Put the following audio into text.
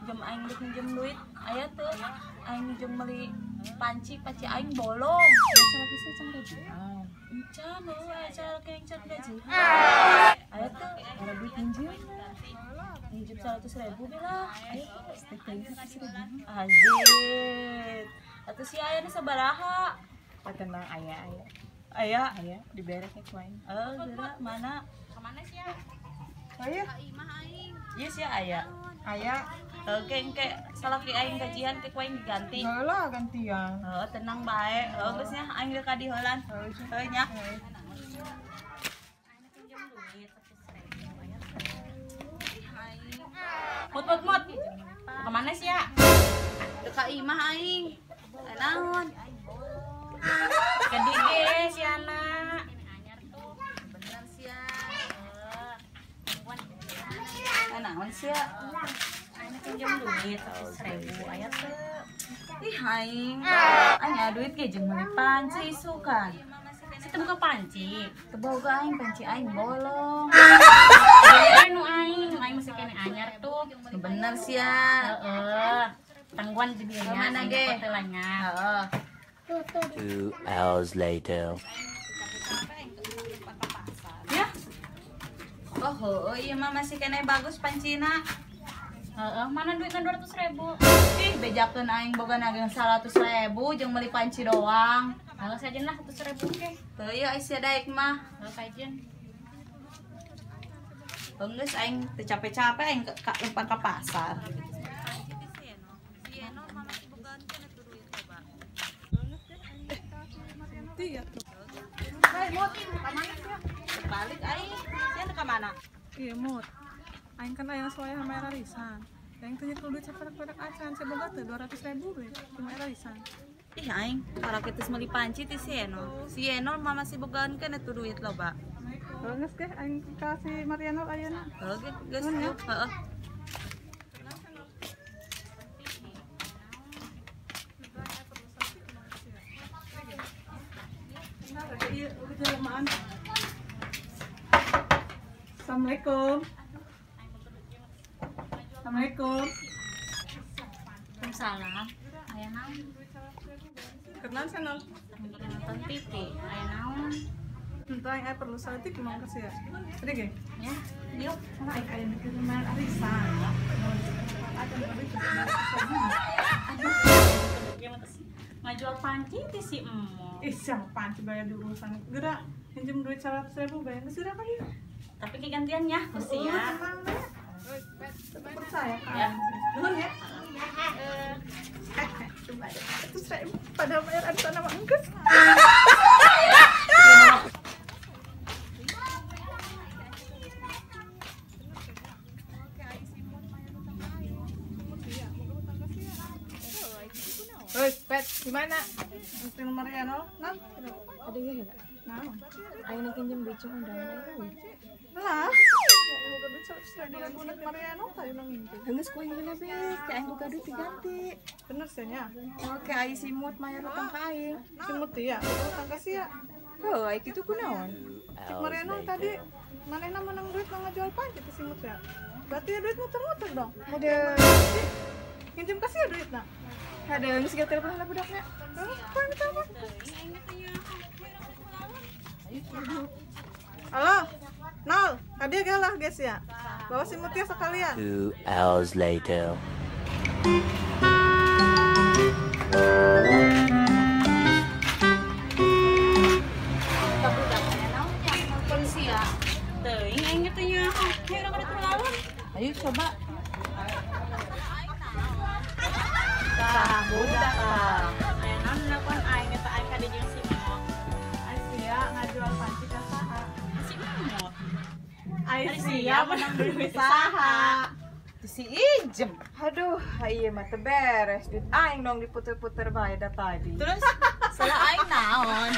Jam aing geus minjem duit, aya teu? Aing jeung meuli panci, panci aing bolong. Salaki sia can gajian. Encan euy, salaki aing can gajian. Aya teu? Ada duit minjem. Minjem 100.000 be lah. Aya teu? Teh 100.000. Anjir. Atuh si aya nu sabaraha? Tenang aya aya. Aya, aya dibere ke ku aing. Eh, geura mana? Ka mana sia? Aya. Ka imah aing. Ieu sia aya. Aya. Oke, engke salaki aing gajian ke ku aing diganti. Heula gantian. Heeh, tenang bae. Heuh geus nya aing deuk ka diheulan. Heuh nya. Mut mut mut. Ka mana sia? Deuk ka imah aing. Naon? Ke dige si anak. Bener sia. Naon sia? Aing pinjam duit 100.000 aya teu? Ih aing. Aing aya duit ge jeung meuli panci isukan. Si teu boga panci. Teu boga aing, panci aing bolong. Nu aing, aing masih kene anyar tuh. Bener sia. Heeh. Tangguan di dieu nya. Mana ge? Heeh. 2 hours later. Ya. Oh, heueuh ieu mah masih kene bagus pancina. Heeh, mana duitna 200.000? Ih, bejakeun aing boga nagang 100.000 jeung meuli panci doang. Halo sajen lah 100.000 ge. Teu ieu ai sia daek mah. Halo sajen. Geus aing teu capek-capek aing lempar ka pasar. Hai Mut, ka mana sia? Balik aing. Sia ka mana? Iya Mut. Aing kan aya soalnya sama arisan. Aing teh nyekel duit saperak-perak acan, sia boga teu 200.000 we, cuma arisan. Ih aing, karek geus meuli panci ti si Eno. Si Eno mah masih bogaan keneh tuh duit loba. Heuh geus ge aing ka si Mariano ayeuna. Heuh ge geus heeh. Assalamualaikum. Assalamualaikum. Waalaikumsalam. Aya naon? Kenalan sia nol. Nonton TV. Aya naon? Entah aing aya perlu saeutik mau ka sia. Tadi ge? Ya, yuk. Aing aya bikin lumayan arisan. Ngajual panci ti si Emo. Ih, siapa panci bayar diurusan. Geura minjem duit 100.000 bayar geus geura ka ieu. Tapi kegantian ya, ku sia. Tenang bae. Percaya kan. Nuhun ya. Coba 100.000 pada bayar arisan sama enggeus. Hei, Pet, gimana? Mesti nomornya no? Nah, ada ya enggak? Nah, aing nek pinjem duit cuma undangan aing. Lah, boga duit 100.000 nek Mariano tadi nang ngimpi. Geus ku aing heula be, ke aing boga duit diganti. Bener sih nya. Oke, ai si Mut mayar utang ka aing. Si Mut ya, utang ka sia. Heuh, ai kitu kunaon? Cik Mariano tadi manehna menang duit mah ngajual panci teh si Mut ya. Berarti ya duit muter-muter dong. Ada. Nginjem ka sia duitna. Ada geus ge telepon lah budaknya. Heuh, ku aing telepon. Halo, Nol, tadi lah guys ya. Bawa si Mutia sekalian. 2 hours later. Teuing aing teh nya. Hayu urang ka lawan. Ayo coba. Tah budak tah. Aya naon dilakuan aing eta aing ka jeung si Mot. Ai sia ngajual panci ka saha? Si Mot. Ai sia menang duit saha? Si Ijem. Aduh, ieu mah teu beres duit aing dong diputer-puter bae da tadi. Terus salah aing naon?